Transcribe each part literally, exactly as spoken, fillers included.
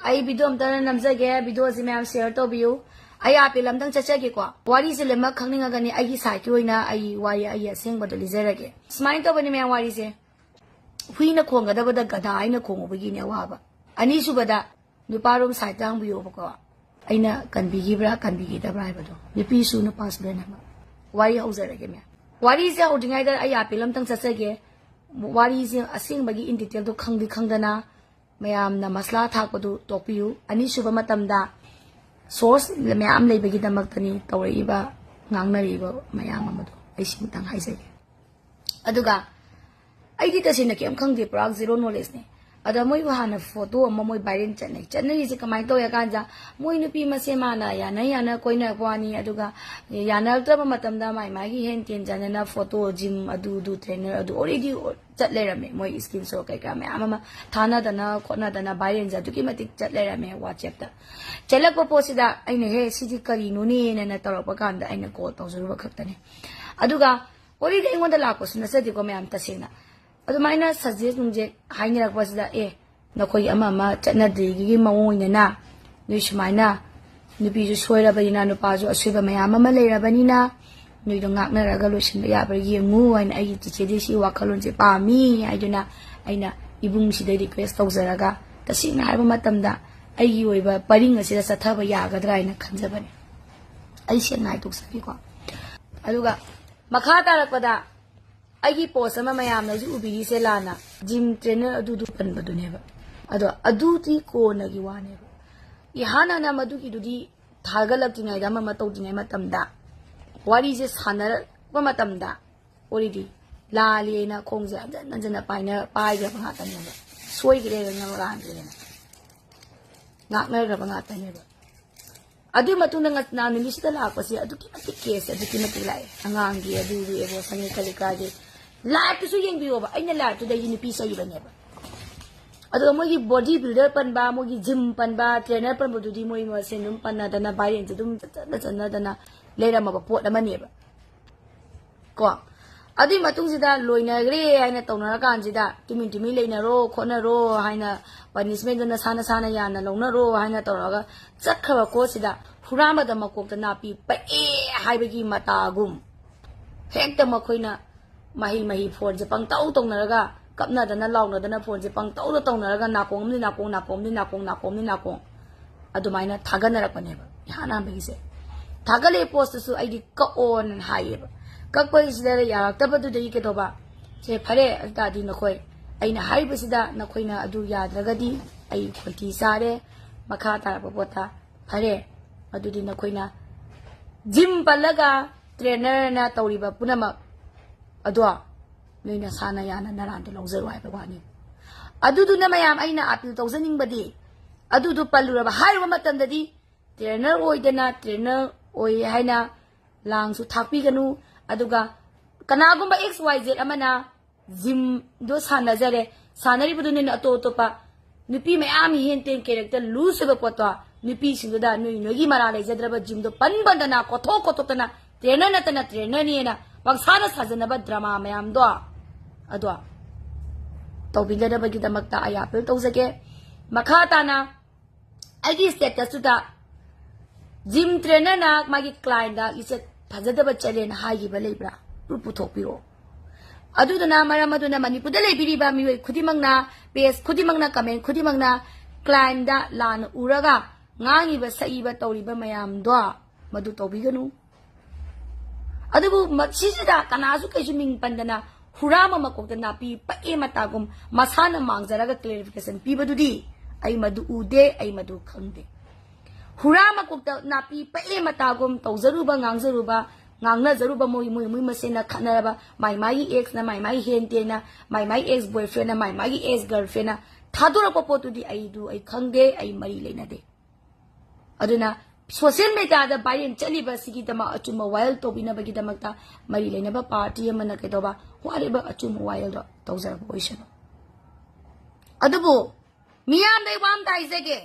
ꯑꯩ video ꯑꯝꯇ ꯅꯝꯖꯒꯦ, videoꯁꯤ ꯃꯌꯥꯝ share ꯇꯧꯕꯤꯌꯨ꯫ ꯑꯩ ꯑꯥꯄꯦꯜ ꯑꯝꯇꯪ ꯆꯠꯆꯒꯦꯀꯣ꯫ ꯋꯥꯔꯤꯁꯦ ꯂꯣꯏꯅꯃꯛ ꯈꯪꯅꯤꯡꯉꯒꯅꯤ ꯑꯩꯒꯤ sideꯀꯤ ꯑꯣꯏꯅ ꯑꯩ ꯋꯥꯔꯤ ꯑꯩꯒꯤ ꯑꯁꯦꯡꯕꯗꯣ ꯂꯤꯖꯔꯒꯦ꯫ ꯁꯨꯃꯥꯏꯅ ꯇꯧꯕꯅꯤ ꯃꯌꯥꯝ ꯋꯥꯔꯤꯁꯦ꯫ ꯍꯨꯏꯅ ꯈꯣꯡꯒꯗꯕꯗ ꯒꯙꯥ ꯑꯩꯅ ꯈꯣꯡꯉꯨꯕꯒꯤꯅꯦ ꯑꯋꯥꯕ꯫ ꯑꯅꯤꯁꯨꯕꯗ ꯅꯨꯄꯥꯔꯣꯝ sideꯇ ꯍꯪꯕꯤꯌꯣꯕꯀꯣ꯫ ꯑꯩꯅ ꯀꯟꯕꯤꯈꯤꯕ꯭ꯔꯥ ꯀꯟꯕꯤꯈꯤꯗꯕ꯭ꯔꯥ ꯍꯥꯏꯕꯗꯣ꯫ ꯅꯨꯄꯤꯁꯨ ꯅꯨꯄꯥꯁꯨ ꯂꯣꯏꯅꯃꯛ꯫ ꯋꯥꯔꯤ ꯍꯧꯖꯔꯒꯦ ꯃꯌꯥꯝ꯫ ꯋꯥꯔꯤꯁꯦ ꯍꯧꯗ꯭ꯔꯤꯉꯩꯗ ꯑꯩ ꯑꯥꯄꯦꯜ ꯑꯝꯇꯪ ꯆꯠꯆꯒꯦ꯫ ꯋꯥꯔꯤꯁꯦ ꯑꯁꯦꯡꯕꯒꯤ in detailꯗꯣ ꯈꯪꯗꯤ ꯈꯪꯗꯅ ꯃꯌꯥꯝꯅ ꯃꯁꯂꯥ ꯊꯥꯛꯄꯗꯨ ꯇꯣꯛꯄꯤꯌꯨ꯫ ꯑꯅꯤꯁꯨꯕ ꯃꯇꯝꯗ source ꯃꯌꯥꯝ ꯂꯩꯕꯒꯤꯗꯃꯛꯇꯅꯤ ꯇꯧꯔꯛꯏꯕ, ꯉꯥꯡꯅꯔꯤꯕ ꯃꯌꯥꯝ ꯑꯃꯗꯣ꯫ ꯑꯩ ꯁꯤꯃꯇꯪ ꯍꯥꯏꯖꯒꯦ꯫ ꯑꯗꯨꯒ ꯑꯩꯗꯤ ꯇꯁꯦꯡꯅ ꯀꯩꯝ ꯈꯪꯗꯦ, ꯄꯨꯔꯥ zero knowledgeꯅꯦ꯫ ꯑꯗ ꯃꯣꯏꯕꯨ ꯍꯥꯟꯅ photo ꯑꯃ ꯃꯣꯏ viral ꯆꯠꯅꯩ꯫ ꯆꯠꯅꯔꯤꯁꯦ ꯀꯃꯥꯏꯅ ꯇꯧꯋꯦ ꯀꯥꯟꯗ, ꯃꯣꯏ ꯅꯨꯄꯤ ꯃꯁꯦꯟ ꯃꯥꯅ ꯌꯥꯅ ꯌꯥꯅ ꯀꯣꯏꯅꯔꯛꯄ ꯋꯥꯅꯤ꯫ ꯑꯗꯨꯒ ꯌꯥꯅꯔꯛꯇ꯭ꯔꯕ ꯃꯇꯝꯗ ꯃꯥꯏ ꯃꯥꯒꯤ ꯍꯦꯟ ꯇꯦꯟ ꯆꯥꯟꯅꯅ photo, gym, ꯑꯗꯨ, ꯑꯗꯨ, trainer, ꯑꯗꯨ already ꯆꯠ ꯂꯩꯔꯝꯃꯦ꯫ ꯃꯣꯏ screenshot ꯀꯩꯀꯥ ꯃꯌꯥꯝ ꯑꯃ ꯊꯥꯅꯗꯅ ꯈꯣꯠꯅꯗꯅ viral ꯑꯗꯨꯛꯀꯤ ꯃꯇꯤꯛ ꯆꯠ ꯂꯩꯔꯝꯃꯦ WhatsAppꯇ꯫ ꯆꯠꯂꯛꯄ ꯄꯣꯠꯁꯤꯗ ꯑꯩꯅ, "ꯍꯦ, ꯁꯤꯗꯤ ꯀꯔꯤꯅꯣꯅꯦꯅ" ꯇꯧꯔꯛꯄ ꯀꯥꯟꯗ ꯑꯩꯅ call ꯇꯧꯖꯔꯨꯕ ꯈꯛꯇꯅꯦ꯫ ꯑꯗꯨꯒ already ꯑꯩꯉꯣꯟꯗ ꯂꯥꯛꯄꯁꯨ ꯅꯠꯆꯗꯦꯀꯣ ꯃꯌꯥꯝ, ꯇꯁꯦꯡꯅ꯫ ꯑꯗꯨꯃꯥꯏꯅ suggest ꯅꯨꯡꯖꯦꯛ ꯍꯥꯏꯅꯔꯛꯄꯁꯤꯗ, ꯑꯦ, ꯅꯈꯣꯏ ꯑꯃ ꯑꯃ ꯆꯠꯅꯗ꯭ꯔꯤꯒꯤ ꯃꯑꯣꯡ ꯑꯣꯏꯅꯅ ꯅꯣꯏ ꯁꯨꯃꯥꯏꯅ ꯅꯨꯄꯤꯁꯨ ꯁꯣꯏꯔꯕꯅꯤꯅ, ꯅꯨꯄꯥꯁꯨ ꯑꯁꯣꯏꯕ ꯃꯌꯥꯝ ꯑꯃ ꯂꯩꯔꯕꯅꯤꯅ, ꯅꯣꯏꯗꯣ ꯉꯥꯛꯅꯔꯒ ꯂꯣꯏꯁꯤꯟꯕ ꯌꯥꯕ꯭ꯔꯥ ꯌꯦꯡꯉꯨ ꯍꯥꯏꯅ ꯑꯩꯒꯤ ꯆꯤꯆꯦꯗꯤ ꯁꯤ ꯋꯥꯈꯜꯂꯣꯟꯁꯦ ꯄꯥꯝꯃꯤ ꯍꯥꯏꯗꯨꯅ ꯑꯩꯅ ꯏꯕꯨꯡꯁꯤꯗ request ꯇꯧꯖꯔꯒ, ꯇꯁꯦꯡꯅ ꯍꯥꯏꯕ ꯃꯇꯝꯗ ꯑꯩꯒꯤ ꯑꯣꯏꯕ ꯄꯔꯤꯡ ꯑꯁꯤꯗ ꯆꯠꯊꯕ ꯌꯥꯒꯗ꯭ꯔꯥ ꯍꯥꯏꯅ ꯈꯟꯖꯕꯅꯦ꯫ ꯑꯩ ꯁꯦꯡꯅ ꯍꯥꯏꯗꯣꯛꯆꯒꯦꯀꯣ꯫ ꯑꯗꯨꯒ ꯃꯈꯥ ꯇꯥꯔꯛꯄꯗ ꯑꯩꯒꯤ post ꯑꯃ ꯃꯌꯥꯝꯅꯁꯨ ꯎꯕꯤꯔꯤꯁꯦ ꯂꯥꯟꯅ, gym trainer ꯑꯗꯨꯗꯨ ꯄꯟꯕꯗꯨꯅꯦꯕ꯫ ꯑꯗꯣ ꯑꯗꯨꯗꯤ ꯀꯣꯟꯅꯒꯤ ꯋꯥꯅꯦꯕ꯫ ꯏꯍꯥꯟ ꯍꯥꯟꯅ ꯃꯗꯨꯒꯤꯗꯨꯗꯤ ꯊꯥꯒꯠꯂꯛꯇ꯭ꯔꯤꯉꯩꯗ, ꯑꯃ ꯑꯃ ꯇꯧꯗ꯭ꯔꯤꯉꯩ ꯃꯇꯝꯗ, ꯋꯥꯔꯤꯁꯦ ꯁꯥꯟꯅꯔꯛꯄ ꯃꯇꯝꯗ already ꯂꯥꯜꯂꯦꯅ ꯈꯣꯡꯁꯦ ꯍꯟꯖꯟ ꯍꯟꯖꯟꯅ ꯄꯥꯏꯅ-, ꯄꯥꯏꯈ꯭ꯔꯕ ꯉꯥꯛꯇꯅꯦꯕ꯫ ꯁꯣꯏꯈ꯭ꯔꯦꯅ ꯂꯥꯟꯈ꯭ꯔꯦꯅ ꯉꯥꯛꯅꯈ꯭ꯔꯕ ꯉꯥꯛꯇꯅꯦꯕ꯫ ꯑꯗꯨꯒꯤ ꯃꯇꯨꯡꯗ ꯉ-, ꯅꯍꯥꯟ ꯅꯨꯃꯤꯠꯁꯤꯗ ꯂꯥꯛꯄꯁꯦ ꯑꯗꯨꯛꯀꯤ ꯃꯇꯤꯛ case ꯑꯗꯨꯛꯀꯤ ꯃꯇꯤꯛ ꯂꯥꯛꯑꯦ꯫ ꯑꯉꯥꯡꯒꯤ ꯑꯗꯨꯒꯤ abortion ꯀꯔꯤ ꯀꯔꯥꯒꯤ liveꯇꯨꯁꯨ ꯌꯦꯡꯕꯤꯌꯣꯕ꯫ ꯑꯩꯅ liveꯇꯨꯗ ꯑꯩꯒꯤ ꯅꯨꯄꯤ ꯆꯩꯕꯅꯦꯕ꯫ ꯑꯗꯨꯒ ꯃꯣꯏꯒꯤ body builder ꯄꯟꯕ, ꯃꯣꯏꯒꯤ gym ꯄꯟꯕ, trainer ꯄꯟꯕꯗꯨꯗꯤ ꯃꯣꯏ ꯃꯁꯦꯟ ꯑꯗꯨꯝ ꯄꯟꯅꯗꯅ viral ꯑꯗꯨꯝ ꯆꯠꯅ ꯆꯠꯅꯗꯅ ꯂꯩꯔꯝꯃꯕ ꯄꯣꯠ ꯑꯃꯅꯦꯕ꯫ ꯀꯣ꯫ ꯑꯗꯨꯒꯤ ꯃꯇꯨꯡꯁꯤꯗ ꯂꯣꯏꯅꯈ꯭ꯔꯦ ꯍꯥꯏꯅ ꯇꯧꯅꯔꯀꯥꯟꯁꯤꯗ ꯇꯨꯃꯤꯟ ꯇꯨꯃꯤꯟ ꯂꯩꯅꯔꯣ ꯈꯣꯠꯅꯔꯣ ꯍꯥꯏꯅ ꯄꯅꯤꯁꯃꯦꯟꯗꯨ ꯅꯁꯥ ꯅꯁꯥꯅ ꯌꯥꯅ ꯂꯧꯅꯔꯣ ꯍꯥꯏꯅ ꯇꯧꯔꯒ ꯆꯠꯈ꯭ꯔꯕ ꯀꯣꯠꯁꯤꯗ ꯍꯨꯔꯥꯟꯕꯗ ꯃꯀꯣꯛꯇ ꯅꯥꯄꯤ ꯄꯛꯑꯦ ꯍꯥꯏꯕꯒꯤ ꯃꯇꯥꯒꯨꯝ ꯍꯦꯛꯇ ꯃꯈꯣꯏꯅ ꯃꯍꯩ ꯃꯍꯩ ꯐꯣꯟꯁꯦ ꯄꯪꯇꯧ ꯇꯧꯅꯔꯒ ꯀꯞꯅꯗꯅ ꯂꯥꯎꯅꯗꯅ ꯐꯣꯟꯁꯦ ꯄꯪꯇꯧꯗ ꯇꯧꯅꯔꯒ ꯅꯥꯀꯣꯡ ꯑꯃꯗꯤ ꯅꯥꯀꯣꯡ ꯅꯥꯀꯣꯡ ꯑꯃꯗꯤ ꯅꯥꯀꯣꯡ ꯅꯥꯀꯣꯡ ꯑꯃꯗꯤ ꯅꯥꯀꯣꯡ ꯑꯗꯨꯃꯥꯏꯅ ꯊꯥꯒꯠꯅꯔꯛꯄꯅꯦꯕ ꯏꯍꯥꯟ ꯍꯥꯟꯕꯒꯤꯁꯦ꯫ ꯊꯥꯒꯠꯂꯛꯏ ꯄꯣꯁꯇꯨꯁꯨ ꯑꯩꯗꯤ ꯀꯛꯑꯣꯅ ꯍꯥꯏꯌꯦꯕ꯫ ꯀꯛꯄꯒꯤꯁꯤꯗ ꯌꯥꯔꯛꯇꯕꯗꯨꯗꯒꯤ ꯀꯩꯗꯧꯕ? ꯁꯦ ꯐꯔꯦ, ꯑꯗꯨ ꯇꯥꯔꯗꯤ ꯅꯈꯣꯏ ꯑꯩꯅ ꯍꯥꯏꯔꯤꯕꯁꯤꯗ ꯅꯈꯣꯏꯅ ꯑꯗꯨ ꯌꯥꯗ꯭ꯔꯒꯗꯤ ꯑꯩ ꯈꯣꯟꯊꯤ ꯆꯥꯔꯦ꯫ ꯃꯈꯥ ꯇꯥꯔꯛꯄ ꯄꯣꯠꯇ ꯐꯔꯦ, ꯑꯗꯨꯗꯤ ꯅꯈꯣꯏꯅ ꯖꯤꯝ ꯄꯜꯂꯒ ꯇ꯭ꯔꯦꯅꯔꯅ ꯇꯧꯔꯤꯕ ꯄꯨꯝꯅꯃꯛ ꯑꯗꯣ ꯅꯣꯏ ꯅꯁꯥꯅ ꯌꯥꯅ ꯅꯔꯥꯟꯗꯣ ꯂꯧꯖꯔꯣ ꯍꯥꯏꯕ ꯋꯥꯅꯤ꯫ ꯑꯗꯨꯗꯨꯅ ꯃꯌꯥꯝ ꯑꯩꯅ ꯑꯄꯤꯜ ꯇꯧꯖꯅꯤꯡꯕꯗꯤ ꯑꯗꯨꯗꯨ ꯄꯜꯂꯨꯔꯕ ꯍꯥꯏꯔꯨꯕ ꯃꯇꯝꯗꯗꯤ ꯇ꯭ꯔꯦꯅꯔ ꯑꯣꯏꯗꯅ ꯇ꯭ꯔꯦꯅꯔ ꯑꯣꯏ ꯍꯥꯏꯅ ꯂꯥꯡꯁꯨ ꯊꯥꯛꯄꯤꯒꯅꯨ꯫ ꯑꯗꯨꯒ ꯀꯅꯥꯒꯨꯝꯕ ꯑꯦꯛꯁ ꯋꯥꯏ ꯖꯦꯠ ꯑꯃꯅ ꯖꯤꯝꯗꯣ ꯁꯥꯟꯅꯖꯔꯦ, ꯁꯥꯟꯅꯔꯤꯕꯗꯨꯅ ꯑꯇꯣꯞ ꯑꯇꯣꯞꯄ ꯅꯨꯄꯤ ꯃꯌꯥꯝ ꯍꯦꯟ ꯇꯦꯟ ꯀꯦꯔꯦꯛꯇꯔ ꯂꯨꯖ ꯑꯣꯏꯕ ꯄꯣꯠꯇꯣ ꯅꯨꯄꯤꯁꯤꯡꯗꯨꯗ ꯅꯣꯏ ꯅꯣꯏꯒꯤ ꯃꯔꯥ ꯂꯩꯖꯗ꯭ꯔꯕ ꯖꯤꯝꯗꯣ ꯄꯟ ꯄꯟꯗꯅ ꯀꯣꯠꯊꯣꯛ ꯀꯣꯠꯊꯣꯛꯇꯅ ꯇ꯭ꯔꯦꯅꯔ ꯅꯠꯇꯅ ꯇ꯭ꯔꯦꯅꯔꯅꯦꯅ ꯄꯪꯁꯥꯗ ꯁꯥꯖꯟꯅꯕ ꯗ꯭ꯔꯃꯥ ꯃꯌꯥꯝꯗꯣ ꯑꯗꯣ ꯇꯧꯕꯤꯗꯅꯕꯒꯤꯗꯃꯛꯇ ꯑꯩ ꯑꯄꯤꯜ ꯇꯧꯖꯒꯦ꯫ ꯃꯈꯥ ꯇꯥꯅ ꯑꯩꯒꯤ ꯁ꯭ꯇꯦꯇꯁꯇꯨꯗ ꯖꯤꯝ ꯇ꯭ꯔꯦꯅꯔꯅ ꯃꯥꯒꯤ ꯀ꯭ꯂꯥꯏꯟꯗ ꯂꯤꯆꯠ ꯐꯖꯗꯕ ꯆꯠꯂꯦꯅ ꯍꯥꯏꯈꯤꯕ ꯂꯩꯕ꯭ꯔꯥ? ꯄ꯭ꯔꯨꯐ ꯄꯨꯊꯣꯛꯄꯤꯔꯛꯑꯣ꯫ ꯑꯗꯨꯗꯨꯅ ꯃꯔꯝ ꯑꯗꯨꯅ ꯃꯅꯤꯄꯨꯔꯗ ꯂꯩꯕꯤꯔꯤꯕ ꯃꯤꯑꯣꯏ ꯈꯨꯗꯤꯡꯃꯛꯅ, ꯄꯦꯖ ꯈꯨꯗꯤꯡꯃꯛꯅ, ꯀꯃꯦꯟ ꯈꯨꯗꯤꯡꯃꯛꯅ ꯀ꯭ꯂꯥꯏꯟꯗ ꯂꯥꯟꯅ ꯎꯔꯒ ꯉꯥꯡꯉꯤꯕ ꯁꯛꯏꯕ ꯇꯧꯔꯤꯕ ꯃꯌꯥꯝꯗꯣ ꯃꯗꯨ ꯇꯧꯕꯤꯒꯅꯨ꯫ ꯑꯗꯨꯕꯨ ꯃꯁꯤꯁꯤꯗ ꯀꯅꯥꯁꯨ ꯀꯩꯁꯨ ꯃꯤꯡ ꯄꯟꯗꯅ ꯍꯨꯔꯥꯟꯕ ꯃꯀꯣꯛꯇ ꯅꯥꯄꯤ ꯄꯛꯑꯦ ꯃꯇꯥꯒꯨꯝ ꯃꯁꯥꯅ ꯃꯥꯡꯖꯔꯒ ꯀ꯭ꯂꯦꯔꯤꯐꯤꯀꯦꯁꯟ ꯄꯤꯕꯗꯨꯗꯤ ꯑꯩ ꯃꯗꯨ ꯎꯗꯦ, ꯑꯩ ꯃꯗꯨ ꯈꯪꯗꯦ꯫ ꯍꯨꯔꯥꯟ ꯃꯀꯣꯛꯇ ꯅꯥꯄꯤ ꯄꯛꯑꯦ ꯃꯇꯥꯒꯨꯝ ꯇꯧꯖꯔꯨꯕ, ꯉꯥꯡꯖꯔꯨꯕ, ꯉꯥꯡꯅꯖꯔꯨꯕ ꯃꯣꯏ ꯃꯣꯏ ꯃꯣꯏ ꯃꯁꯦꯟꯅ ꯈꯠꯅꯔꯕ, ꯃꯥꯏ ꯃꯥꯏꯒꯤ ꯑꯦꯛꯁꯅ ꯃꯥꯏ ꯃꯥꯏ ꯍꯦꯟ ꯇꯦꯟꯅ, ꯃꯥꯏ ꯃꯥꯏ ꯑꯦꯛꯁ ꯕꯣꯏꯐ꯭ꯔꯦꯟꯅ ꯃꯥꯏ ꯃꯥꯏꯒꯤ ꯑꯦꯛꯁ ꯒꯔꯜꯐ꯭ꯔꯦꯟꯅ ꯊꯥꯗꯣꯔꯛꯄ ꯄꯣꯠꯇꯨꯗꯤ ꯑꯩꯗꯨ ꯑꯩ ꯈꯪꯗꯦ, ꯑꯩ ꯃꯔꯤ ꯂꯩꯅꯗꯦ꯫ ꯑꯗꯨꯅ ꯁꯣꯁꯤꯌꯦꯜ ꯃꯦꯗꯤꯌꯥꯗ ꯚꯥꯏꯔꯦꯜ ꯆꯠꯂꯤꯕ ꯑꯁꯤꯒꯤꯗꯃꯛ ꯑꯆꯨꯝꯕ ꯋꯥꯌꯦꯜ ꯇꯧꯕꯤꯅꯕꯒꯤꯗꯃꯛꯇ ꯃꯔꯤ ꯂꯩꯅꯕ ꯄꯥꯔꯇꯤ ꯑꯃꯅ ꯀꯩꯗꯧꯕ ꯋꯥꯠꯂꯤꯕ ꯑꯆꯨꯝꯕ ꯋꯥꯌꯦꯜꯗꯣ ꯇꯧꯖꯔꯛꯄ ꯑꯣꯏꯁꯅꯨ꯫ ꯑꯗꯨꯕꯨ ꯃꯤꯌꯥꯝꯗ ꯑꯩ ꯋꯥ ꯑꯝꯇ ꯍꯥꯏꯖꯒꯦ,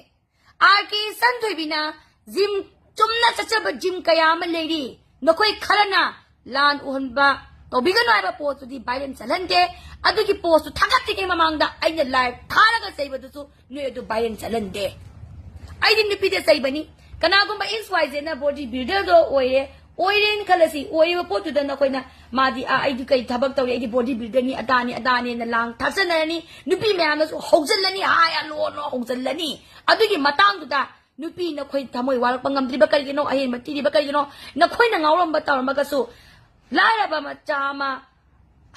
ꯑꯥꯔ ꯀꯦ ꯏꯆꯟꯊꯣꯏꯕꯤꯅ ꯖꯤꯝ ꯆꯨꯝꯅ ꯆꯠꯆꯕ ꯖꯤꯝ ꯀꯌꯥ ꯑꯃ ꯂꯩꯔꯤ꯫ ꯅꯈꯣꯏ ꯈꯔꯅ ꯂꯥꯟ ꯎꯍꯟꯕ, ꯇꯧꯕꯤꯒꯅꯨ ꯍꯥꯏꯕ ꯄꯣꯠꯇꯨꯗꯤ viral ꯆꯠꯍꯟꯗꯦ꯫ ꯑꯗꯨꯒꯤ ꯄꯣꯁꯇꯨ ꯊꯥꯒꯠꯇ꯭ꯔꯤꯉꯩ ꯃꯃꯥꯡꯗ ꯑꯩꯅ live ꯊꯥꯔꯒ ꯆꯩꯕꯗꯨꯁꯨ ꯅꯣꯏ ꯑꯗꯨ viral ꯆꯠꯍꯟꯗꯦ꯫ ꯑꯩꯗꯤ ꯅꯨꯄꯤꯗ ꯆꯩꯕꯅꯤ꯫ ꯀꯅꯥꯒꯨꯝꯕ X Y Zꯅ body builderꯗꯣ ꯑꯣꯏꯔꯦ, ꯑꯣꯏꯔꯦꯅ ꯈꯜꯂꯁꯤ꯫ ꯑꯣꯏꯔꯤꯕ ꯄꯣꯠꯇꯨꯗ ꯅꯈꯣꯏꯅ, "ꯃꯥꯗꯤ, ꯑꯥ, ꯑꯩꯗꯤ ꯀꯩ ꯊꯕꯛ ꯇꯧꯔꯤ, ꯑꯩꯗꯤ body builderꯅꯤ, ꯑꯗꯥꯅꯤ, ꯑꯗꯥꯅꯦꯅ" ꯂꯥꯡ ꯊꯥꯛꯆꯟꯅꯔꯅꯤ꯫ ꯅꯨꯄꯤ ꯃꯌꯥꯝꯅꯁꯨ ꯍꯧꯖꯤꯜꯂꯅꯤ, "ꯍꯥꯏ, ꯑꯂꯣ, ꯑꯂꯣ" ꯍꯧꯖꯤꯜꯂꯅꯤ꯫ ꯑꯗꯨꯒꯤ ꯃꯇꯥꯡꯗꯨꯗ ꯅꯨꯄꯤ ꯅꯈꯣꯏ ꯊꯃꯣꯏ ꯋꯥꯔꯛꯄ ꯉꯝꯗ꯭ꯔꯤꯕ ꯀꯔꯤꯒꯤꯅꯣ? ꯑꯍꯦꯟꯕ ꯊꯤꯔꯤꯕ ꯀꯔꯤꯒꯤꯅꯣ? ꯅꯈꯣꯏꯅ ꯉꯥꯎꯔꯝꯕ ꯇꯧꯔꯝꯃꯒꯁꯨ, ꯂꯥꯏꯔꯕ ꯃꯆꯥ ꯑꯃ,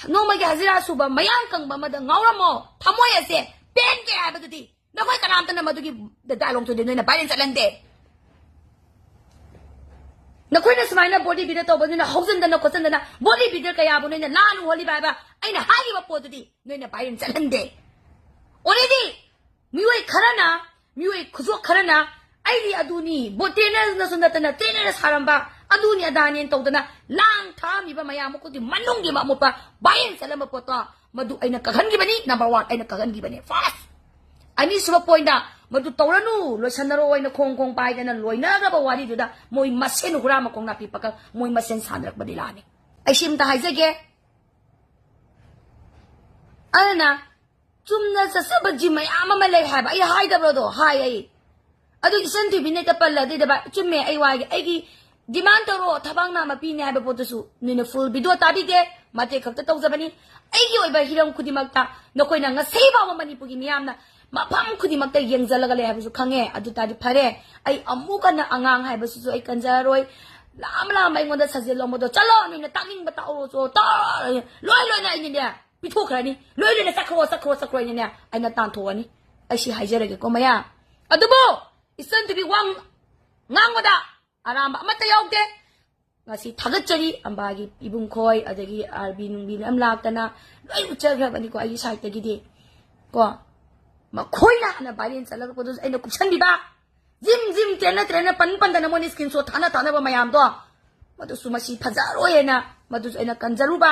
ꯅꯣꯡꯃꯒꯤ ꯍꯖꯤꯔꯥ ꯁꯨꯕ ꯃꯌꯥꯡ ꯀꯪꯕ ꯑꯃꯗ ꯉꯥꯎꯔꯝꯃꯣ꯫ ꯊꯃꯣꯏ ꯑꯁꯦ ꯄꯦꯟꯒꯦ ꯍꯥꯏꯕꯗꯨꯗꯤ ꯅꯈꯣꯏ ꯀꯅꯥꯝꯇꯅ ꯃꯗꯨꯒꯤ dialogueꯇꯨꯗꯤ ꯅꯣꯏꯅ viral ꯆꯠꯍꯟꯗꯦ꯫ ꯅꯈꯣꯏꯅ ꯁꯨꯃꯥꯏꯅ body builder ꯇꯧꯕ, ꯅꯣꯏꯅ ꯍꯧꯖꯤꯟꯗꯅ ꯈꯣꯠꯆꯟꯗꯅ body builder ꯀꯌꯥꯕꯨ ꯅꯣꯏꯅ ꯂꯥꯟꯅ ꯎꯍꯜꯂꯤꯕ ꯍꯥꯏꯕ ꯑꯩꯅ ꯍꯥꯏꯔꯤꯕ ꯄꯣꯠꯇꯨꯗꯤ ꯅꯣꯏꯅ viral ꯆꯠꯍꯟꯗꯦ꯫ Already ꯃꯤꯑꯣꯏ ꯈꯔꯅ, ꯃꯤꯑꯣꯏ ꯈꯨꯖꯣꯛ ꯈꯔꯅ ꯑꯩꯗꯤ ꯑꯗꯨꯅꯤ, ꯕꯣ-, trainerꯅꯁꯨ ꯅꯠꯇꯅ trainer ꯁꯥꯔꯝꯕ ꯑꯗꯨꯅꯤ ꯑꯗꯥꯅꯦꯅ ꯇꯧꯗꯅ ꯂꯥꯡ ꯊꯥꯛꯑꯝꯃꯤꯕ ꯃꯌꯥꯝ ꯃꯈꯣꯏꯒꯤ ꯃꯅꯨꯡꯒꯤ ꯑꯃꯣꯠꯄ viral ꯆꯠꯂꯝꯕ ꯄꯣꯠꯇꯣ ꯃꯗꯨ ꯑꯩꯅ ꯀꯛꯍꯟꯈꯤꯕꯅꯤ, number one ꯑꯩꯅ ꯀꯛꯍꯟꯈꯤꯕꯅꯤ꯫ First, ꯑꯅꯤꯁꯨꯕ pointꯇ ꯃꯗꯨ ꯇꯧꯔꯅꯨ, ꯂꯣꯏꯁꯟꯅꯔꯣ ꯑꯩꯅ ꯈꯣꯡ ꯈꯣꯡ ꯄꯥꯏꯗꯅ ꯂꯣꯏꯅꯈ꯭ꯔꯕ ꯋꯥꯔꯤꯗꯨꯗ ꯃꯣꯏ ꯃꯁꯦꯟ ꯍꯨꯔꯥ ꯃꯈꯣꯡ ꯅꯥꯄꯤ ꯄꯀꯛ ꯃꯣꯏ ꯃꯁꯦꯟ ꯁꯥꯟꯅꯔꯛꯄꯗꯤ ꯂꯥꯛꯑꯅꯤ꯫ ꯑꯩ ꯁꯤ ꯑꯝꯇ ꯍꯥꯏꯖꯒꯦ꯫ ꯑꯗꯨꯅ ꯆꯨꯝꯅ ꯆꯠꯆꯕ gym ꯃꯌꯥꯝ ꯑꯃ ꯂꯩ ꯍꯥꯏꯕ ꯑꯩ ꯍꯥꯏꯗꯕ꯭ꯔꯣꯗꯣ? ꯍꯥꯏ ꯑꯩ꯫ ꯑꯗꯨ ꯏꯆꯟ ꯊꯣꯏꯕꯤꯅ ꯍꯦꯛꯇ ꯄꯜꯂꯗꯤ, ꯆꯨꯝꯃꯦ, ꯑꯩ ꯋꯥꯒꯦ꯫ ꯑꯩꯒꯤ demand ꯇꯧꯔꯣ, ꯊꯕꯥꯛ ꯅꯥꯝꯃ ꯄꯤꯅꯦ ꯍꯥꯏꯕ ꯄꯣꯠꯇꯨꯁꯨ ꯅꯣꯏꯅ full video ꯇꯥꯕꯤꯗꯦ, ꯃꯇꯦꯛ ꯈꯛꯇ ꯇꯧꯖꯕꯅꯤ꯫ ꯑꯩꯒꯤ ꯑꯣꯏꯕ ꯍꯤꯔꯝ ꯈꯨꯗꯤꯡꯃꯛꯇ ꯅꯈꯣꯏꯅ ꯉꯁꯤ ꯐꯥꯎꯕ ꯃꯅꯤꯄꯨꯔꯒꯤ ꯃꯤꯌꯥꯝꯅ ꯃꯐꯝ ꯈꯨꯗꯤꯡꯃꯛꯇ ꯌꯦꯡꯖꯜꯂꯒ ꯂꯩ ꯍꯥꯏꯕꯁꯨ ꯈꯪꯉꯦ꯫ ꯑꯗꯨ ꯇꯥꯔꯗꯤ ꯐꯔꯦ, ꯑꯩ ꯑꯃꯨꯛ ꯍꯟꯅ ꯑꯉꯥꯡ ꯍꯥꯏꯕꯁꯤꯁꯨ ꯑꯩ ꯀꯟꯖꯔꯔꯣꯏ꯫ ꯂꯥꯝ ꯂꯥꯝ ꯑꯩꯉꯣꯟꯗ ꯁꯖꯦꯜ ꯂꯧꯕꯗꯣ, "ꯆꯠꯂꯣ, ꯅꯣꯏꯅ ꯇꯥꯛꯅꯤꯡꯕ ꯇꯥꯛꯎꯔꯣ, ꯆꯣ, ꯇꯥ-," ꯂꯣꯏ ꯂꯣꯏꯅ ꯑꯩꯅꯅꯦ ꯄꯤꯊꯣꯛꯈ꯭ꯔꯅꯤ꯫ "ꯂꯣꯏ ꯂꯣꯏꯅ ꯆꯠꯈ꯭ꯔꯣ, ꯆꯠꯈ꯭ꯔꯣ, ꯆꯠꯈ꯭ꯔꯣ" ꯑꯩꯅꯅꯦ ꯑꯩꯅ ꯇꯥꯟꯊꯣꯛꯑꯅꯤ꯫ ꯑꯩ ꯁꯤ ꯍꯥꯏꯖꯔꯒꯦꯀꯣ ꯃꯌꯥꯝ꯫ ꯑꯗꯨꯕꯨ ꯏꯆꯟ ꯊꯣꯏꯕꯤ ꯋꯥ ꯉꯥꯡꯕꯗ ꯑꯔꯥꯟꯕ ꯑꯃꯠꯇ ꯌꯥꯎꯗꯦ꯫ ꯉꯁꯤ ꯊꯥꯒꯠꯆꯔꯤ ꯑꯝꯕꯥꯒꯤ ꯏꯕꯨꯡ ꯈꯣꯏ, ꯑꯗꯒꯤ ꯑꯥꯔꯕꯤ ꯅꯨꯡꯕꯤ ꯃꯌꯥꯝ ꯂꯥꯛꯇꯅ ꯂꯣꯏ ꯎꯠꯆꯈ꯭ꯔꯕꯅꯤꯀꯣ ꯑꯩꯒꯤ sideꯇꯒꯤꯗꯤ꯫ ꯀꯣ, ꯃꯈꯣꯏꯅ ꯍꯥꯟꯅ viral ꯆꯠꯂꯛꯄꯗꯨꯁꯨ ꯑꯩꯅ ꯀꯨꯞꯁꯟꯕꯤꯕ, gym, gym, trainer, trainer ꯄꯟ ꯄꯟꯗꯅ ꯃꯣꯏꯅ screenshot ꯊꯥꯅ ꯊꯥꯅꯕ ꯃꯌꯥꯝꯗꯣ, ꯃꯗꯨꯁꯨ ꯃꯁꯤ ꯐꯖꯔꯣꯏ ꯍꯥꯏꯅ ꯃꯗꯨꯁꯨ ꯑꯩꯅ ꯀꯟꯖꯔꯨꯕ꯫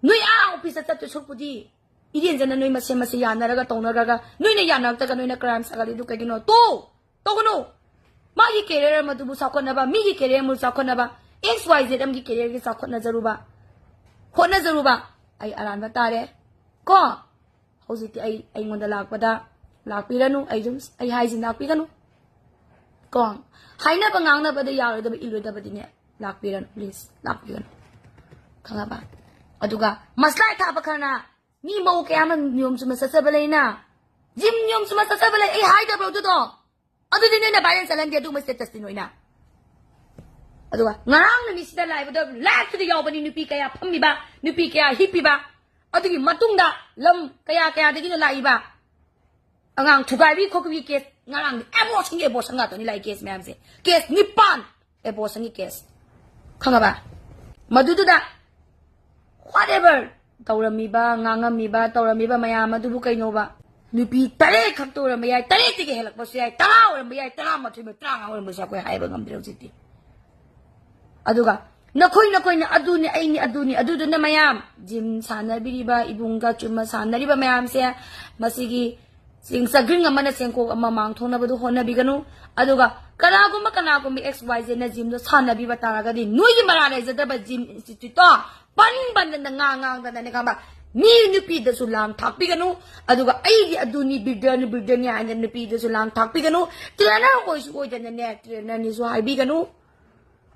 ꯅꯣꯏ ꯑꯥ officeꯇ ꯆꯠꯇꯣꯏ ꯁꯔꯨꯛꯄꯨꯗꯤ ꯏꯔꯦꯟꯖꯅ ꯅꯣꯏ ꯃꯁꯦꯟ ꯃꯁꯦꯟ ꯌꯥꯅꯔꯒ ꯇꯧꯅꯔꯒ, ꯅꯣꯏꯅ ꯌꯥꯅꯔꯛꯇ꯭ꯔꯒ ꯅꯣꯏꯅ crime ꯁꯥꯒꯠꯂꯤꯗꯨ ꯀꯩꯒꯤꯅꯣ? ꯇꯣ, ꯇꯧꯒꯅꯨ꯫ ꯃꯥꯒꯤ career ꯑꯃꯗꯨꯕꯨ ꯆꯥꯎꯈꯠꯅꯕ, ꯃꯤꯒꯤ career ꯑꯃꯕꯨ ꯆꯥꯎꯈꯠꯅꯕ꯫ X Y Z ꯑꯃꯒꯤ careerꯒꯤ ꯆꯥꯎꯈꯠꯅꯖꯔꯨꯕ, ꯍꯣꯠꯅꯖꯔꯨꯕ ꯑꯩ ꯑꯔꯥꯟꯕ ꯇꯥꯔꯦ꯫ ꯀꯣ, ꯍꯧꯖꯤꯛꯇꯤ ꯑꯩ, ꯑꯩꯉꯣꯟꯗ ꯂꯥꯛꯄꯗ ꯂꯥꯛꯄꯤꯔꯅꯨ, ꯑꯩ ꯑꯗꯨꯝ, ꯑꯩ ꯍꯥꯏꯁꯤ ꯂꯥꯛꯄꯤꯒꯅꯨ꯫ ꯀꯣ, ꯍꯥꯏꯅꯕ ꯉꯥꯡꯅꯕꯗ ꯌꯥꯔꯣꯏꯗꯕ, ꯏꯜꯂꯣꯏꯗꯕꯗꯤꯅꯦ, ꯂꯥꯛꯄꯤꯔꯅꯨ, please, ꯂꯥꯛꯄꯤꯒꯅꯨ꯫ ꯈꯪꯉꯕ? ꯑꯗꯨꯒ ꯃꯁꯂꯥꯏ ꯊꯥꯕ ꯈꯔꯅ ꯃꯤ ꯃꯧ ꯀꯌꯥ ꯑꯃ ꯅꯤꯌꯣꯝ ꯆꯨꯝꯅ ꯆꯠꯆꯕ ꯂꯩꯅ, ꯖꯤꯝ ꯅꯤꯌꯣꯝ ꯆꯨꯝꯅ ꯆꯠꯆꯕ ꯂꯩ, ꯑꯩ ꯍꯥꯏꯗꯕ꯭ꯔꯣ ꯑꯗꯨꯗꯣ? ꯑꯗꯨꯗꯤ ꯅꯣꯏꯅ viral ꯆꯠꯍꯟꯗꯦ ꯑꯗꯨꯒꯨꯝꯕ statusꯇꯤ ꯅꯣꯏꯅ꯫ ꯑꯗꯨꯒ ꯉꯔꯥꯡ ꯅꯨꯃꯤꯠꯁꯤꯗ ꯂꯥꯛꯏꯕꯗꯣ liveꯇꯨꯗ ꯌꯥꯎꯕꯅꯤ, ꯅꯨꯄꯤ ꯀꯌꯥ ꯐꯝꯃꯤꯕ, ꯅꯨꯄꯤ ꯀꯌꯥ ꯍꯤꯞꯄꯤꯕ, ꯑꯗꯨꯒꯤ ꯃꯇꯨꯡꯗ ꯂꯝ ꯀꯌꯥ ꯀꯌꯥꯗꯒꯤꯅꯣ ꯂꯥꯛꯏꯕ꯫ ꯑꯉꯥꯡ ꯊꯨꯒꯥꯏꯕꯤ ꯈꯣꯠꯄꯒꯤ case, ꯉꯔꯥꯡꯗꯤ abortionꯒꯤ abortion ꯉꯥꯛꯇꯅꯤ ꯂꯥꯛꯏ case ꯃꯌꯥꯝꯁꯦ꯫ Case ꯅꯤꯄꯥꯟ abortionꯒꯤ case꯫ ꯈꯪꯉꯕ? ꯃꯗꯨꯗꯨꯗ whatever ꯇꯧꯔꯝꯃꯤꯕ, ꯉꯥꯡꯉꯝꯃꯤꯕ, ꯇꯧꯔꯝꯃꯤꯕ ꯃꯌꯥꯝ ꯑꯗꯨꯕꯨ ꯀꯩꯅꯣꯕ? ꯅꯨꯄꯤ ꯇꯔꯦꯠ ꯈꯛꯇ ꯑꯣꯏꯔꯝꯕ ꯌꯥꯏ, ꯇꯔꯦꯠꯇꯒꯤ ꯍꯦꯜꯂꯛꯄꯁꯨ ꯌꯥꯏ, ꯇꯔꯥ ꯑꯣꯏꯔꯝꯕ ꯌꯥꯏ, ꯇꯔꯥꯃꯥꯊꯣꯏ, ꯇꯔꯥꯃꯉꯥ ꯑꯣꯏꯔꯝꯕꯁꯨ ꯌꯥꯏ, ꯑꯩꯈꯣꯏ ꯍꯥꯏꯕ ꯉꯝꯗ꯭ꯔꯦ ꯍꯧꯖꯤꯛꯇꯤ꯫ ꯑꯗꯨꯒ ꯅꯈꯣꯏ ꯅꯈꯣꯏꯅ ꯑꯗꯨꯅꯤ, ꯑꯩꯅꯤ, ꯑꯗꯨꯅꯤ, ꯑꯗꯨꯗꯨꯅ ꯃꯌꯥꯝ ꯖꯤꯝ ꯁꯥꯟꯅꯕꯤꯔꯤꯕ, ꯏꯕꯨꯡꯒ ꯆꯨꯝꯃ ꯁꯥꯟꯅꯔꯤꯕ ꯃꯌꯥꯝꯁꯦ, ꯃꯁꯤꯒꯤ ꯆꯤꯡ ꯆꯒ꯭ꯔꯤꯡ ꯑꯃꯅ ꯆꯦꯡꯀꯣꯛ ꯑꯃ ꯃꯥꯡ ꯊꯣꯛꯅꯕꯗꯨ ꯍꯣꯠꯅꯕꯤꯒꯅꯨ꯫ ꯑꯗꯨꯒ ꯀꯅꯥꯒꯨꯝꯕ, ꯀꯅꯥꯒꯨꯝꯕ X Y Zꯅ ꯖꯤꯝꯗꯣ ꯁꯥꯟꯅꯕꯤꯕ ꯇꯥꯔꯒꯗꯤ, ꯅꯣꯏꯒꯤ ꯃꯔꯥꯜ ꯂꯩꯖꯗꯕ ꯖꯤꯝ instituteꯇꯣ ꯄꯟ ꯄꯟꯗꯅ ꯉꯥꯡ ꯉꯥꯡꯗꯅꯅꯦ, ꯈꯪꯕ? ꯃꯤ ꯅꯨꯄꯤꯗꯁꯨ ꯂꯥꯡ ꯊꯥꯛꯄꯤꯒꯅꯨ꯫ ꯑꯗꯨꯒ ꯑꯩꯗꯤ ꯑꯗꯨꯅꯤ, ꯕꯤꯜꯗꯔꯅꯤ, ꯕꯤꯜꯗꯔꯅꯤ ꯍꯥꯏꯅ ꯅꯨꯄꯤꯗꯁꯨ ꯂꯥꯡ ꯊꯥꯛꯄꯤꯒꯅꯨ꯫ ꯇ꯭ꯔꯦꯅꯔ ꯑꯣꯏꯁꯨ ꯑꯣꯏꯗꯅꯅꯦ, ꯇ꯭ꯔꯦꯅꯔꯅꯤꯁꯨ ꯍꯥꯏꯕꯤꯒꯅꯨ꯫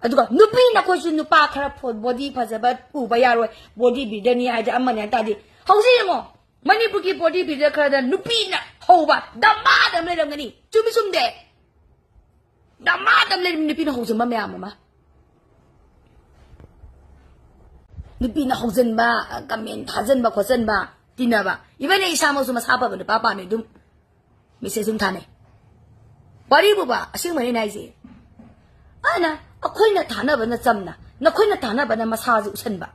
ꯑꯗꯨꯒ ꯅꯨꯄꯤ ꯅꯈꯣꯏꯁꯨ ꯅꯨꯄꯥ ꯈꯔ ꯐꯣ-, ꯕꯣꯗꯤ ꯐꯖꯕ ꯎꯕ ꯌꯥꯔꯣꯏ, ꯕꯣꯗꯤ ꯕꯤꯜꯗꯔꯅꯤ ꯍꯥꯏꯗꯤ ꯑꯃꯅꯤ ꯍꯥꯏ ꯇꯥꯔꯗꯤ꯫ ꯍꯧꯖꯤꯛ ꯌꯦꯡꯉꯣ, ꯃꯅꯤꯄꯨꯔꯒꯤ ꯕꯣꯗꯤ ꯕꯤꯜꯗꯔ ꯈꯔꯗ ꯅꯨꯄꯤꯅ ꯍꯧꯕ ꯗꯃꯥꯗ ꯑꯃ ꯂꯩꯔꯝꯒꯅꯤ꯫ ꯆꯨꯝꯃꯤ ꯆꯨꯝꯗꯦ? ꯗꯃꯥꯗ ꯑꯃ ꯂꯩꯔꯝꯃꯤ ꯅꯨꯄꯤꯅ ꯍꯧꯖꯤꯟꯕ ꯃꯌꯥꯝ ꯑꯃ꯫ ꯅꯨꯄꯤꯅ ꯍꯧꯖꯤꯟꯕ, ꯀꯃꯦꯟ ꯊꯥꯖꯤꯟꯕ ꯈꯣꯠꯆꯤꯟꯕ, ꯇꯤꯟꯅꯕ꯫ Even ꯑꯩ ꯏꯁꯥꯃꯛꯁꯨ ꯃꯁꯥ ꯐꯕ ꯅꯨꯄꯥ ꯄꯥꯝꯃꯦ, ꯑꯗꯨꯝ message ꯑꯗꯨꯝ ꯊꯥꯅꯩ꯫ ꯋꯥꯔꯤꯕꯨꯕ, ꯑꯁꯦꯡꯕꯅꯤ ꯑꯩꯅ ꯍꯥꯏꯁꯦ꯫ ꯑꯗꯨꯅ ꯑꯩꯈꯣꯏꯅ ꯊꯥꯅꯕꯅ ꯆꯝꯅ, ꯅꯈꯣꯏꯅ ꯊꯥꯅꯕꯅ ꯃꯁꯥꯁꯦ ꯎꯁꯟꯕ꯫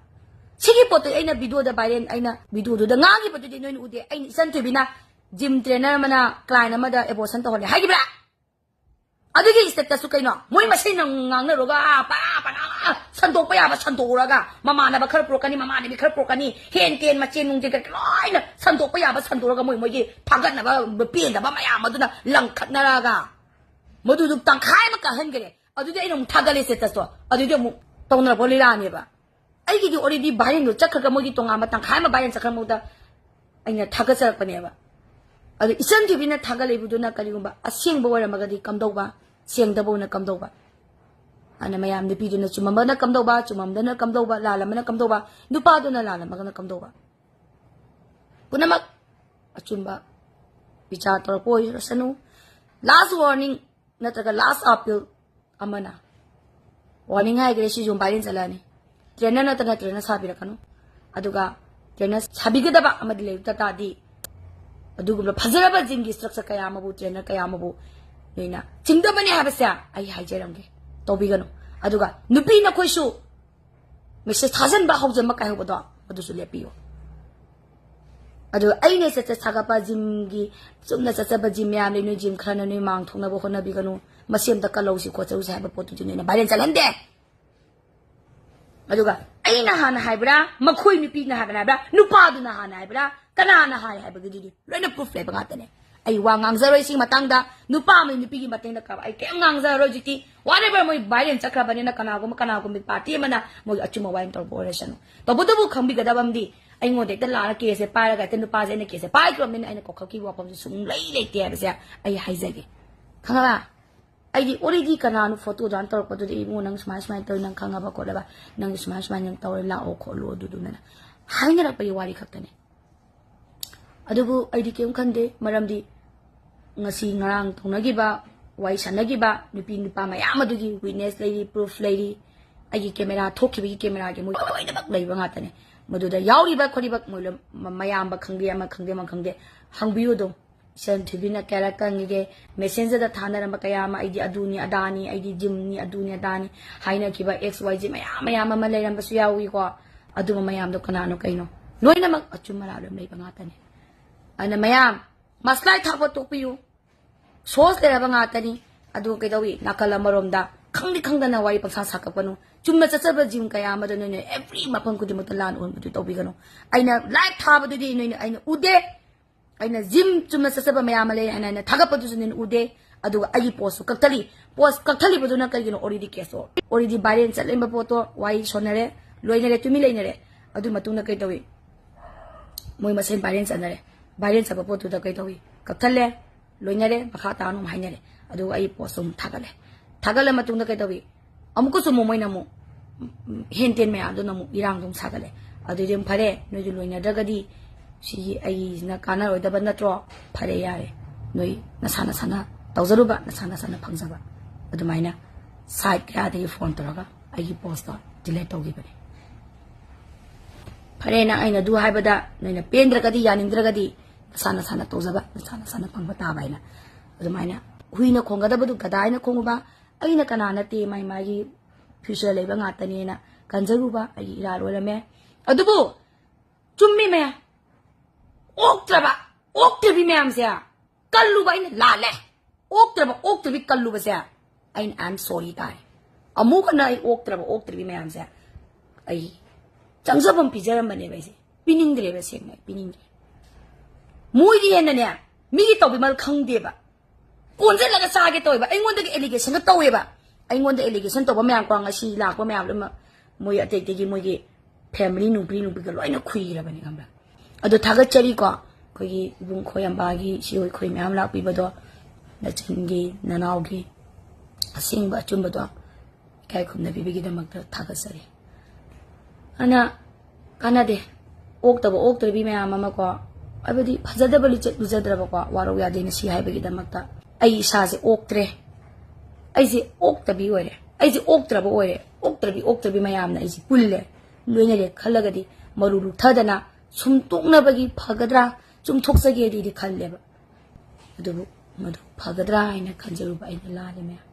ꯁꯤꯒꯤ ꯄꯣꯠꯇꯨ ꯑꯩꯅ videoꯗ viral, ꯑꯩꯅ videoꯗꯨꯗ ꯉꯥꯡꯈꯤꯕꯗꯨꯗꯤ ꯅꯣꯏꯅ ꯎꯗꯦ꯫ ꯑꯩꯅ ꯏꯆꯟ ꯊꯣꯏꯕꯤꯅ gym trainer ꯑꯃꯅ client ꯑꯃꯗ abortion ꯇꯧꯍꯜꯂꯦ ꯍꯥꯏꯈꯤꯕ꯭ꯔꯥ? ꯑꯗꯨꯒꯤ statusꯇꯨ ꯀꯩꯅꯣ? ꯃꯣꯏ ꯃꯁꯦꯟꯅ ꯉꯥꯡꯅꯔꯨꯔꯒ, ꯑꯥ, ꯄꯔꯥ, ꯄꯔꯥ, ꯁꯟꯗꯣꯛꯄ ꯌꯥꯕ ꯁꯟꯗꯣꯛꯎꯔꯒ, ꯃꯃꯥꯟꯅꯕ ꯈꯔ ꯄꯨꯔꯛꯀꯅꯤ, ꯃꯃꯥꯟꯅꯕꯤ ꯈꯔ ꯄꯨꯔꯛꯀꯅꯤ, ꯍꯦꯟ ꯇꯦꯟ, ꯃꯆꯦꯟ ꯅꯨꯡꯆꯦꯟ ꯀꯩꯀꯩ ꯂꯣꯏꯅ ꯁꯟꯗꯣꯛꯄ ꯌꯥꯕ ꯁꯟꯗꯣꯛꯑꯒ, ꯃꯣꯏ ꯃꯣꯏꯒꯤ ꯐꯥꯒꯠꯅꯕ ꯄꯦꯟꯗꯕ ꯃꯌꯥꯝ ꯑꯗꯨꯅ ꯂꯪꯈꯠꯅꯔꯒ, ꯃꯗꯨꯗꯨ ꯇꯪꯈꯥꯏ ꯑꯃ ꯀꯥꯍꯟꯈ꯭ꯔꯦ꯫ ꯑꯗꯨꯗꯤ ꯑꯩꯅ ꯑꯃꯨꯛ ꯊꯥꯒꯠꯂꯦ statusꯇꯣ꯫ ꯑꯗꯨꯗꯤ ꯑꯃꯨꯛ ꯇꯧꯅꯔꯛꯄ ꯂꯤꯂꯥꯅꯦꯕ꯫ ꯑꯩꯒꯤꯗꯤ already viral ꯗꯣ ꯆꯠꯈ꯭ꯔꯒ ꯃꯣꯏꯒꯤ ꯇꯣꯉꯥꯟꯕ ꯇꯪꯈꯥꯏ ꯑꯃ viral ꯆꯠꯈ꯭ꯔ ꯃꯣꯏꯗ ꯑꯩꯅ ꯊꯥꯒꯠꯆꯔꯛꯄꯅꯦꯕ꯫ ꯑꯗꯣ ꯏꯆꯟ ꯊꯣꯏꯕꯤꯅ ꯊꯥꯒꯠꯂꯛꯏꯕꯗꯨꯅ ꯀꯔꯤꯒꯨꯝꯕ ꯑꯁꯦꯡꯕ ꯑꯣꯏꯔꯝꯃꯒꯗꯤ ꯀꯝꯗꯧꯕ, ꯁꯦꯡꯗꯕ ꯑꯣꯏꯅ ꯀꯝꯗꯧꯕ? ꯑꯗꯨꯅ ꯃꯌꯥꯝ ꯅꯨꯄꯤꯗꯨꯅ ꯆꯨꯝꯃꯝꯕꯅ ꯀꯝꯗꯧꯕ, ꯆꯨꯝꯃꯝꯗꯅ ꯀꯝꯗꯧꯕ, ꯂꯥꯜꯂꯝꯕꯅ ꯀꯝꯗꯧꯕ, ꯅꯨꯄꯥꯗꯨꯅ ꯂꯥꯜꯂꯝꯃꯒꯅ ꯀꯝꯗꯧꯕ? ꯄꯨꯝꯅꯃꯛ ꯑꯆꯨꯝꯕ ꯕꯤꯆꯥꯔ ꯇꯧꯔꯛꯄ ꯑꯣꯏꯔꯁꯅꯨ꯫ Last warning ꯅꯠꯇ꯭ꯔꯒ last appeal ꯑꯃꯅ, warning ꯍꯥꯏꯈ꯭ꯔꯦ, ꯁꯤꯁꯨ viral ꯆꯠꯂꯛꯑꯅꯤ꯫ Trainer ꯅꯠꯇꯅ trainer ꯁꯥꯕꯤꯔꯛꯀꯅꯨ꯫ ꯑꯗꯨꯒ trainer ꯁꯥꯕꯤꯒꯗꯕ ꯑꯃꯗꯤ ꯂꯩꯕ ꯇꯥꯔꯗꯤ, ꯑꯗꯨꯒꯨꯝꯕ ꯐꯖꯔꯕ gym ꯒꯤ structure ꯀꯌꯥ ꯑꯃꯕꯨ, trainer ꯀꯌꯥ ꯑꯃꯕꯨ ꯅꯣꯏꯅ ꯆꯤꯡꯗꯕꯅꯤ ꯍꯥꯏꯕꯁꯦ ꯑꯩ ꯍꯥꯏꯖꯔꯝꯒꯦ, ꯇꯧꯕꯤꯒꯅꯨ꯫ ꯑꯗꯨꯒ ꯅꯨꯄꯤ ꯅꯈꯣꯏꯁꯨ message ꯊꯥꯖꯟꯕ ꯍꯧꯖꯟꯕ ꯀꯥꯏꯍꯧꯕꯗꯣ ꯑꯗꯨꯁꯨ ꯂꯦꯞꯄꯤꯌꯨ꯫ ꯑꯗꯨ ꯑꯩꯅ ꯆꯠꯆ ꯁꯥꯒꯠꯄ gym ꯒꯤ, ꯆꯨꯝꯅ ꯆꯠꯆꯕ gym ꯃꯌꯥꯝ ꯂꯩ, ꯅꯣꯏ gym ꯈꯔꯅ ꯅꯣꯏ ꯃꯥꯡ ꯊꯣꯛꯅꯕ ꯍꯣꯠꯅꯕꯤꯒꯅꯨ꯫ ꯃꯁꯤ ꯑꯝꯇ ꯀꯜꯍꯧꯁꯤ ꯈꯣꯠꯆꯧꯁꯤ ꯍꯥꯏꯕ ꯄꯣꯠꯇꯨꯗꯤ ꯅꯣꯏꯅ viral ꯆꯠꯍꯟꯗꯦ꯫ ꯑꯗꯨꯒ ꯑꯩꯅ ꯍꯥꯟꯅ ꯍꯥꯏꯕ꯭ꯔꯥ, ꯃꯈꯣꯏ ꯅꯨꯄꯤꯅ ꯍꯥꯟꯅ ꯍꯥꯏꯕ꯭ꯔꯥ, ꯅꯨꯄꯥꯗꯨꯅ ꯍꯥꯟꯅ ꯍꯥꯏꯕ꯭ꯔꯥ, ꯀꯅꯥꯅ ꯍꯥꯏ ꯍꯥꯏꯕꯒꯤꯗꯨꯗꯤ ꯂꯣꯏꯅ proof ꯂꯩꯕ ꯉꯥꯛꯇꯅꯦ꯫ ꯑꯩ ꯋꯥ ꯉꯥꯡꯖꯔꯣꯏ ꯁꯤꯒꯤ ꯃꯇꯥꯡꯗ꯫ ꯅꯨꯄꯥ ꯑꯃꯗꯤ ꯅꯨꯄꯤꯒꯤ ꯃꯇꯦꯡꯗ ꯀꯥꯕ ꯑꯩ ꯀꯩꯝ ꯉꯥꯡꯖꯔꯔꯣꯏ ꯍꯧꯖꯤꯛꯇꯤ꯫ Whatever, ꯃꯣꯏ viral ꯆꯠꯈ꯭ꯔꯕꯅꯤꯅ ꯀꯅꯥꯒꯨꯝꯕ ꯀꯅꯥꯒꯨꯝꯕ party ꯑꯃꯅ ꯃꯣꯏ ꯑꯆꯨꯝꯕ ꯋꯥ ꯑꯣꯏꯅ ꯇꯧꯔꯛꯄ ꯑꯣꯏꯔꯁꯅꯨ꯫ ꯇꯧꯕꯇꯕꯨ ꯈꯪꯕꯤꯒꯗꯕ ꯑꯃꯗꯤ, ꯑꯩꯉꯣꯟꯗ ꯍꯦꯛꯇ ꯂꯥꯛꯑꯒ case ꯁꯦ ꯄꯥꯏꯔꯒ ꯍꯦꯛꯇ ꯅꯨꯄꯥꯁꯦ ꯑꯩꯅ case ꯁꯦ ꯄꯥꯏꯈ꯭ꯔꯕꯅꯤꯅ ꯑꯩꯅ ꯀꯧꯈꯠꯈꯤꯕ ꯋꯥꯐꯝꯁꯦ ꯁꯨꯡꯂꯩ ꯂꯩꯇꯦ ꯍꯥꯏꯕꯁꯦ ꯑꯩ ꯍꯥꯏꯖꯒꯦ꯫ ꯈꯪꯉꯕ? ꯑꯩꯗꯤ already ꯀꯅꯥꯅꯣ photo ꯗꯨꯃꯥꯏꯅ ꯇꯧꯔꯛꯄꯗꯨꯗꯤ, "ꯏꯕꯨꯡꯉꯣ, ꯅꯪ ꯁꯨꯃꯥꯏ ꯁꯨꯃꯥꯏꯅ ꯇꯧꯋꯤ, ꯅꯪ ꯈꯪꯉꯕ ꯈꯣꯠꯂꯕ, ꯅꯪ ꯁꯨꯃꯥꯏ ꯁꯨꯃꯥꯏꯅ ꯅꯪ ꯇꯧꯔꯦ, ꯂꯥꯛꯑꯣ ꯈꯣꯠꯂꯣ" ꯑꯗꯨꯗꯨꯅ ꯍꯥꯏꯅꯔꯛꯄꯒꯤ ꯋꯥꯔꯤ ꯈꯛꯇꯅꯦ꯫ ꯑꯗꯨꯕꯨ ꯑꯩꯗꯤ ꯀꯩꯝ ꯈꯟꯗꯦ, ꯃꯔꯝꯗꯤ ꯉꯁꯤ ꯉꯔꯥꯡ ꯇꯧꯅꯈꯤꯕ, ꯋꯥꯔꯤ ꯁꯥꯟꯅꯈꯤꯕ ꯅꯨꯄꯤ ꯅꯨꯄꯥ ꯃꯌꯥꯝ ꯑꯗꯨꯒꯤ witness ꯂꯩꯔꯤ, proof ꯂꯩꯔꯤ꯫ ꯑꯩꯒꯤ camera ꯊꯣꯛꯈꯤꯕꯒꯤ camera ꯒꯤ ꯃꯣꯏ ꯂꯣꯏꯅꯃꯛ ꯂꯩꯕ ꯉꯥꯛꯇꯅꯦ꯫ ꯃꯗꯨꯗ ꯌꯥꯎꯔꯤꯕ ꯈꯣꯠꯂꯤꯕ ꯃꯣꯏ ꯂꯣꯏ-, ꯃ-, ꯃꯌꯥꯝꯕ ꯈꯪꯗꯦ, ꯑꯃ ꯈꯪꯗꯦ, ꯑꯃ ꯈꯪꯗꯦ, ꯍꯪꯕꯤꯌꯨ ꯑꯗꯨꯝ꯫ ꯏꯆꯟ ꯊꯣꯏꯕꯤꯅ ꯀꯌꯥꯔꯛ ꯀꯪꯉꯤꯒꯦ? Messenger ꯗ ꯊꯥꯅꯔꯝꯕ ꯀꯌꯥ ꯑꯃ, "ꯑꯩꯗꯤ ꯑꯗꯨꯅꯤ ꯑꯗꯥꯅꯤ, ꯑꯩꯗꯤ gym ꯅꯤ, ꯑꯗꯨꯅꯤ ꯑꯗꯥꯅꯤ" ꯍꯥꯏꯅꯈꯤꯕ X Y Z ꯃꯌꯥꯝ ꯃꯌꯥꯝ ꯑꯃ ꯂꯩꯔꯝꯕꯁꯨ ꯌꯥꯎꯏꯀꯣ꯫ ꯑꯗꯨꯝꯕ ꯃꯌꯥꯝꯗꯣ ꯀꯅꯥꯅꯣ ꯀꯩꯅꯣ? ꯂꯣꯏꯅꯃꯛ ꯑꯆꯨꯝ ꯑꯔꯥꯟ ꯂꯣꯏ ꯂꯩꯕ ꯉꯥꯛꯇꯅꯦ꯫ ꯑꯗꯨꯅ ꯃꯌꯥꯝ, ꯃꯁꯂꯥꯏ ꯊꯥꯛꯄ ꯇꯣꯛꯄꯤꯌꯨ꯫ Source ꯂꯩꯔꯕ ꯉꯥꯛꯇꯅꯤ꯫ ꯑꯗꯨ ꯀꯩꯗꯧꯏ? ꯅꯥꯀꯜ ꯑꯃꯔꯣꯝꯗ ꯈꯪꯗꯤ ꯈꯪꯗꯅ ꯋꯥꯔꯤ ꯄꯪꯁꯥ ꯁꯥꯀꯛꯄꯅꯨ꯫ ꯆꯨꯝꯅ ꯆꯠꯆꯕ gym ꯀꯌꯥ ꯑꯃꯗ ꯅꯣꯏꯅ every ꯃꯐꯝ ꯈꯨꯗꯤꯡꯃꯛꯇ ꯂꯥꯟ ꯑꯣꯟꯕꯗꯨ ꯇꯧꯕꯤꯒꯅꯨ꯫ ꯑꯩꯅ live ꯊꯥꯕꯗꯨꯗꯤ ꯅꯣꯏꯅ, ꯑꯩꯅ ꯎꯗꯦ꯫ ꯑꯩꯅ gym ꯆꯨꯝꯅ ꯆꯠꯆꯕ ꯃꯌꯥꯝ ꯑꯃ ꯂꯩ ꯍꯥꯏꯅ ꯑꯩꯅ ꯊꯥꯒꯠꯄꯗꯨꯁꯨ ꯅꯣꯏꯅ ꯎꯗꯦ꯫ ꯑꯗꯨꯒ ꯑꯩꯒꯤ ꯄꯣꯁꯁꯨ ꯀꯛꯊꯠꯂꯤ꯫ ꯄꯣꯁ ꯀꯛꯊꯠꯂꯤꯕꯗꯨꯅ ꯀꯩꯒꯤꯅꯣ? Already caseꯇꯣ, already viral ꯆꯠꯂꯝꯕ ꯄꯣꯠꯇꯣ, ꯋꯥꯔꯤ ꯁꯣꯟꯅꯔꯦ, ꯂꯣꯏꯅꯔꯦ, ꯇꯨꯃꯤꯟ ꯂꯩꯅꯔꯦ꯫ ꯑꯗꯨ ꯃꯇꯨꯡꯗ ꯀꯩ ꯇꯧꯏ? ꯃꯣꯏ ꯃꯁꯦꯟ viral ꯆꯠꯅꯔꯦ꯫ Viral ꯆꯠꯄ ꯄꯣꯠꯇꯨꯗ ꯀꯩ ꯇꯧꯏ? ꯀꯛꯊꯠꯂꯦ, ꯂꯣꯏꯅꯔꯦ, ꯃꯈꯥ ꯇꯥꯅ ꯑꯃꯨꯛ ꯍꯥꯏꯅꯔꯦ꯫ ꯑꯗꯨꯒ ꯑꯩ ꯄꯣꯁꯇꯣ ꯑꯃꯨꯛ ꯊꯥꯒꯠꯂꯦ꯫ ꯊꯥꯒꯠꯂ ꯃꯇꯨꯡꯗ ꯀꯩ ꯇꯧꯏ? ꯑꯃꯨꯛꯀꯁꯨ ꯑꯃꯨꯛ ꯃꯣꯏꯅ ꯑꯃꯨꯛ, ꯎꯝ, ꯎꯝ, ꯍꯦꯟ ꯇꯦꯟ ꯃꯌꯥꯝꯗꯨꯅ ꯑꯃꯨꯛ ꯏꯔꯥꯡꯗꯣ ꯑꯃꯨꯛ ꯁꯥꯒꯠꯂꯦ꯫ ꯑꯗꯨꯗꯤ ꯑꯃꯨꯛ ꯐꯔꯦ, ꯅꯣꯏꯗꯤ ꯂꯣꯏꯅꯗ꯭ꯔꯒꯗꯤ ꯁꯤꯒꯤ ꯑꯩꯒꯤꯁꯤꯅ ꯀꯥꯟꯅꯔꯣꯏꯗꯕ ꯅꯠꯇ꯭ꯔꯣ? ꯐꯔꯦ, ꯌꯥꯔꯦ, ꯅꯣꯏ ꯅꯁꯥ ꯅꯁꯥꯅ ꯇꯧꯖꯔꯨꯕ, ꯅꯁꯥ ꯅꯁꯥꯅ ꯐꯪꯖꯕ꯫ ꯑꯗꯨꯃꯥꯏꯅ site ꯀꯌꯥꯗꯒꯤ phone ꯇꯧꯔꯒ ꯑꯩꯒꯤ ꯄꯣꯁꯇꯣ delete ꯇꯧꯈꯤꯕꯅꯦ꯫ ꯐꯔꯦ, ꯅꯪ ꯑꯩꯅ ꯑꯗꯨ ꯍꯥꯏꯕꯗ ꯅꯣꯏꯅ ꯄꯦꯟꯗ꯭ꯔꯒꯗꯤ, ꯌꯥꯅꯤꯡꯗ꯭ꯔꯒꯗꯤ ꯅꯁꯥ ꯅꯁꯥꯅ ꯇꯧꯖꯕ, ꯅꯁꯥ ꯅꯁꯥꯅ ꯐꯪꯕ ꯇꯥꯕ ꯍꯥꯏꯅ꯫ ꯑꯗꯨꯃꯥꯏꯅ ꯍꯨꯏꯅ ꯈꯣꯡꯒꯗꯕꯗꯨ ꯒꯙꯥ ꯍꯥꯏꯅ ꯈꯣꯡꯉꯨꯕ, ꯑꯩꯅ ꯀꯅꯥ ꯅꯠꯇꯦ, ꯃꯥꯏ ꯃꯥꯒꯤ future ꯂꯩꯕ ꯉꯥꯛꯇꯅꯦꯅ ꯈꯟꯖꯔꯨꯕ ꯑꯩꯒꯤ ꯏꯔꯥꯜ ꯑꯣꯏꯔꯝꯃꯦ꯫ ꯑꯗꯨꯕꯨ ꯆꯨꯝꯃꯤ ꯃꯌꯥꯝ, ꯑꯣꯛꯇ꯭ꯔꯕ, ꯑꯣꯛꯇ꯭ꯔꯕꯤ ꯃꯌꯥꯝꯁꯦ ꯀꯜꯂꯨꯕ ꯑꯩꯅ ꯂꯥꯜꯂꯦ꯫ ꯑꯣꯛꯇ꯭ꯔꯕ, ꯑꯣꯛꯇ꯭ꯔꯕꯤ ꯀꯜꯂꯨꯕꯁꯦ ꯑꯩꯅ I am sorry ꯇꯥꯔꯦ꯫ ꯑꯃꯨꯛ ꯍꯟꯅ ꯑꯩ ꯑꯣꯛꯇ꯭ꯔꯕ, ꯑꯣꯛꯇ꯭ꯔꯕꯤ ꯃꯌꯥꯝꯁꯦ ꯑꯩ ꯆꯪꯖꯐꯝ ꯄꯤꯖꯔꯝꯕꯅꯦꯕ ꯑꯩꯁꯦ꯫ ꯄꯤꯅꯤꯡꯗ꯭ꯔꯦꯕ, ꯁꯦꯡꯅ ꯑꯩ ꯄꯤꯅꯤꯡꯗ꯭ꯔꯦ꯫ ꯃꯣꯏꯗꯤ ꯍꯦꯟꯅꯅꯦ, ꯃꯤꯒꯤ ꯇꯧꯕꯤꯃꯜ ꯈꯪꯗꯦꯕ꯫ ꯀꯣꯟꯁꯤꯜꯂꯒ ꯆꯥꯒꯦ ꯇꯧꯋꯦꯕ꯫ ꯑꯩꯉꯣꯟꯗꯒꯤ allegation ꯇꯧꯋꯦꯕ꯫ ꯑꯩꯉꯣꯟꯗ allegation ꯇꯧꯕ ꯃꯌꯥꯝ ꯀꯣ, ꯉꯁꯤ ꯂꯥꯛꯄ ꯃꯌꯥꯝ ꯂꯣꯏꯅꯃꯛ ꯃꯣꯏ ꯑꯇꯩ ꯑꯇꯩꯒꯤ ꯃꯣꯏꯒꯤ family ꯅꯨꯄꯤ ꯅꯨꯄꯤꯒ ꯂꯣꯏꯅ ꯈꯨꯏꯔꯕꯅꯤ, ꯈꯪꯕ꯭ꯔꯥ? ꯑꯗꯣ ꯊꯥꯒꯠꯆꯔꯤꯀꯣ, ꯑꯩꯈꯣꯏꯒꯤ ꯏꯕꯨꯡ ꯈꯣꯏꯔꯝꯕꯒꯤ ꯁꯤ ꯑꯩꯈꯣꯏ ꯃꯌꯥꯝ ꯂꯥꯛꯄꯤꯕꯗꯣ, ꯅꯆꯟꯒꯤ, ꯅꯅꯥꯎꯒꯤ ꯑꯁꯦꯡꯕ ꯑꯆꯨꯝꯕꯗꯣ ꯏꯀꯥꯏ ꯈꯨꯝꯅꯕꯤꯕꯒꯤꯗꯃꯛꯇ ꯊꯥꯒꯠꯆꯔꯤ꯫ ꯑꯗꯨꯅ ꯀꯥꯟꯅꯗꯦ꯫ ꯑꯣꯛꯇꯕ ꯑꯣꯛꯇ꯭ꯔꯕꯤ ꯃꯌꯥꯝ ꯑꯃ ꯀꯣ, ꯍꯥꯏꯕꯗꯤ ꯐꯖꯗꯕ ꯂꯤꯆꯠ ꯂꯨꯖꯗ꯭ꯔꯕꯀꯣ, ꯋꯥꯔꯧ ꯌꯥꯗꯦ ꯅꯁꯤ ꯍꯥꯏꯕꯒꯤꯗꯃꯛꯇ꯫ ꯑꯩ ꯏꯁꯥꯁꯦ ꯑꯣꯛꯇ꯭ꯔꯦ, ꯑꯩꯁꯦ ꯑꯣꯛꯇꯕꯤ ꯑꯣꯏꯔꯦ, ꯑꯩꯁꯦ ꯑꯣꯛꯇ꯭ꯔꯕ ꯑꯣꯏꯔꯦ, ꯑꯣꯛꯇ꯭ꯔꯕꯤ ꯑꯣꯛꯇ꯭ꯔꯕꯤ ꯃꯌꯥꯝꯅ ꯑꯩꯁꯦ ꯄꯨꯜꯂꯦ, ꯂꯣꯏꯅꯔꯦ ꯈꯜꯂꯒꯗꯤ ꯃꯔꯨ ꯂꯨꯛꯊꯗꯅ ꯁꯨꯝ ꯇꯣꯛꯅꯕꯒꯤ ꯐꯒꯗ꯭ꯔꯥ, ꯁꯨꯝ ꯊꯣꯛꯆꯒꯦꯗꯤꯗꯤ ꯈꯜꯂꯦꯕ꯫ ꯑꯗꯨꯕꯨ ꯃꯗꯨ ꯐꯒꯗ꯭ꯔꯥ ꯍꯥꯏꯅ ꯈꯟꯖꯔꯨꯕ ꯑꯩꯅ ꯂꯥꯜꯂꯦ ꯃꯌꯥꯝ꯫